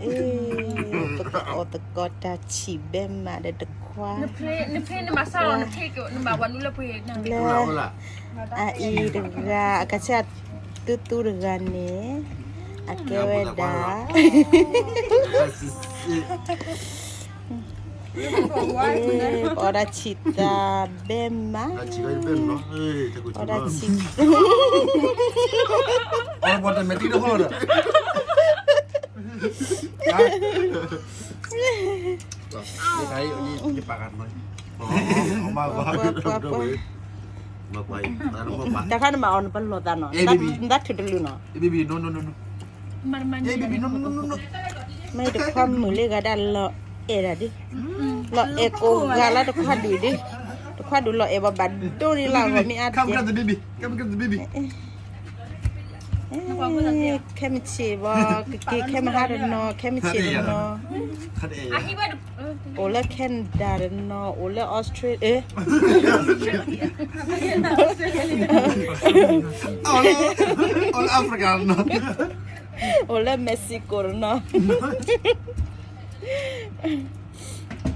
အ့ ပကအီၣ်သကိးတၢ်ဆံးဘဲမးဒီးတခွါ နဖ့နမၤဆါအီၤ နဖ့ကနမၤဝၤနုလၢပှ့ၤ လၢ အအံၤတဂၤ အကစၢ်သူသူတဂၤန့ၣ် အကဲဝဲဒၣ် ပအီၣ်ဒၣ်ဆံးသးဘဲမး အီၣ်ဒၣ်ဆံး အီၣ်တမဲာ်တံၢ်တဟီၣ်လီၤဒီး တၢ်ခါန့ၣ်မၤအီၣ် နပလီၢ်သးနီၤ, နတၢ်ထုးတလူနီၤ, မ့ၢ်တခွါမုာ်လၢဂၤဒၣ်လီၤအဲၣ်ဒၣ်ဒ်, လီၤအဲၣ်ကိးဂၤလၢတခွါဒုးဒ်, တခွါဒုးလီၤအဲၣ်ဘၣ်ဘၣ်ဒိန့ၣ်လၢအဂီၢ်မ့ၢ်အါတက့ၢ် ခဲမုၢ်ဆ့ၣ်ဘၣ် ကက့ၤခဲမုၢ်ဟါတနီၤ ခဲမုၢ်ဆ့ၣ်တနီၤ, အိၣ်လၢ Canada တနီၤ အိၣ်လၢ Australia, အိၣ်လၢ Africa တနီၤ, အိၣ်လၢ Mexico တနီၤ,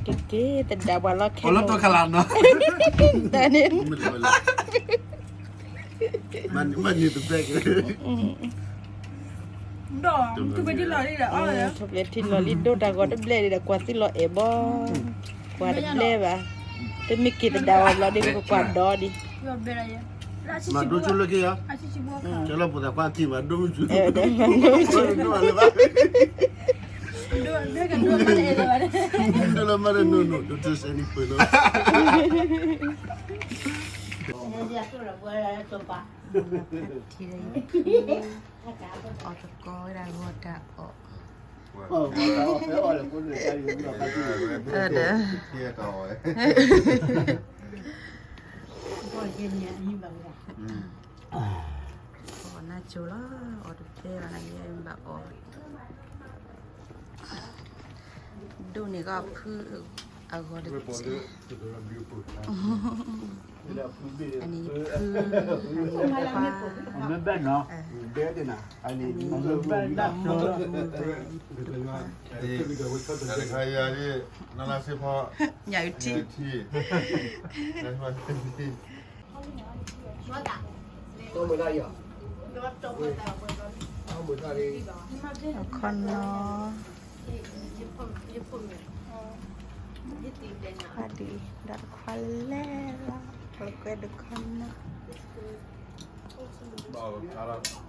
ကက့ၤသဒၣ်ပှၤလီၤခဲ, အိၣ်လၢတီခလးနီၤ, တၢ်န့ၣ် မ့ၢ်တဘဲက့ၤ ထူၣ်ဖျဲးထံလီၤလံဒီး အီၣ်လၢ ထူၣ်ဖျဲးထံလီၤလံဒိၣ်တၢ်ဂီၤတဘျဲၣ်ဒံးဒီး ကွၢ်သံလီၤအဲၣ်ဘီ, ကွၢ်တဘျဲၣ်ဘၣ်, ပမ့ၢ်က့ၤသဒၣ်ဝဲဘျီဒံး ပကကွၢ်ဒီဒံး, မၤဒိဆိလၢက့ၤယၤ, ကဲလီၤပသးကွၢ်က့ၤမၤဒိမုၢ်ကျိၤ, ဒိလၢမၤဒိ no no no, don't touch any food, no. အီၣ်သကိးဝဲဒၣ်ဂီၤတၢ်အီၣ်, ဒီး အီၣ်နၢ်ကၠိလီၤ, အီၣ်တဘဲဘၣ်နၤ ယဲဘၣ်အီၣ်, ဒိၣ်န့ၢ်ကီၢ်ဖုအဂီၤတက့ၢ်, အန့ၣ်ဖု, အန့ၣ်ခွါ, အန့ၣ်မုၣ်, ညၣ်အုၣ်ထံ ခီနီၤ, ခွါဒံး ဒီးတခွါလဲၣ်လီၤ, လၢကွဲဒုးခီနီၤ,